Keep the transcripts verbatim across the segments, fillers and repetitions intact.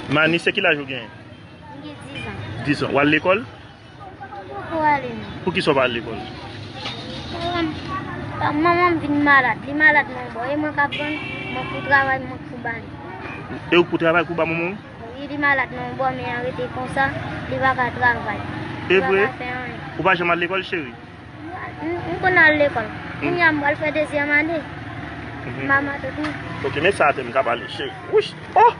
Mani, se ki laj ou genyen? M gen diz an. Diz an. W al lekòl? Poko ale, non. Poukisa w pa al lekòl? Manman m, pa, manman m vin malad. Li malad nan yon bò. E mwen k ap vann, mwen k pou travay, mwen k pou ba li. E ou k pou travay pou ba manman w? Wi, li malad nan yon bò, men an rete konsa, li pa ka travay. E vre? Li pa ka fè anyen. Ou pa janm al lekòl, cheri? M, m konn al lekòl. Kounye a m pral fè dezyèm ane. M pa matrikize. Ok, men sa a te m ka pale, cheri. Wouch! Oh!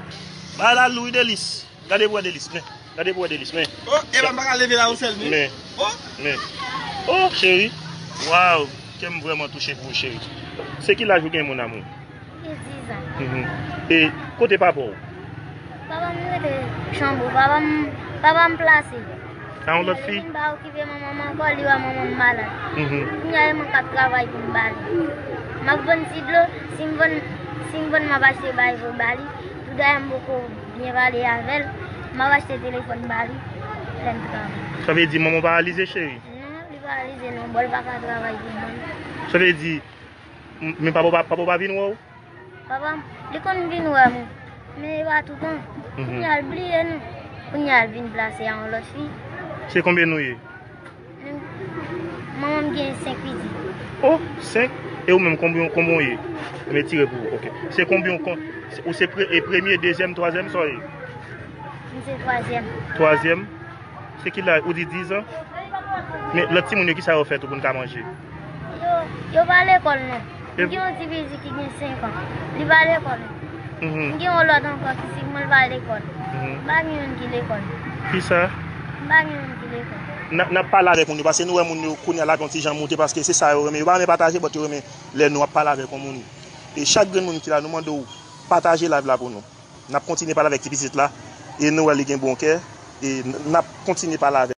Bagay la lou wi, Delis. Gade pou wè, Delis, men. Gade pou wè, Delis, men. Oh, e pa m pa ka leve la ou sèl, men. Men. Oh! Men. Oh, cheri. Waw! Kè m vrèman touche pou ou, cheri. Se ki laj ou gen, mon amour? Gen diz an. Mhm. E kote papa w? Papa m rete Chanbo. Papa m, papa m plase. A yon lòt fi? Li vin pa okipe manman m ankò, li wè manman m malad. Mhm. Kounye a, e mwen k ap travay pou m ba li. M ap vann ti dlo, si m vann, si m vann, m ap achte bagay pou ba li. Tou dayè, m poko byen pale avè l. M ap achte telefòn ba li, lè m travay. Sa vle di manman w paralize, cheri? Non, li paralize non, bon, li pa ka travay pou mwen. Sa vle di, m, men papa w pa, papa w pa vin wè w? Papa m, li konn vin wè m, men e pa toutan. Mhm. Kounye a l bliye nou. Kounye a l vin plase a yon lòt fi. Se konbyen nou ye? Nou, manman m gen senk pitit. Oh, senk? E ou menm, konbyen, konbyen w ye? Mwen tire pou ou, ok. Se konbyen w kon-, se, ou se pre-, e premye, dezyèm, twazyèm, sa w ye? M se twazyèm. Twazyèm? Se ki laj? Ou di diz an? Men lòt timoun yo, kisa yo fè tou pou n ka manje? Yo, yo pa lekòl non. M gen yon ti pitit ki gen senk an. Li pa lekòl non. Mhm. M gen yon lòt ankò ki sèk mwen, li pa lekòl. Mhm. M pa gen youn ki lekòl. Kisa? M pa gen youn ki lekòl. N ap, n ap pale avèk moun yo, paske nou wè moun yo kounye a la gen yon ti jan moute, paske se sa yo renmen. Yo pa renmen pataje, but yo renmen lè nou ap pale avèk yon moun. E chak grenn moun ki la, nou mande w pataje live la pou nou. N ap kontinye pale avèk ti pitit la, e nou wè li gen bon kè, e n, n ap kontinye pale avè l.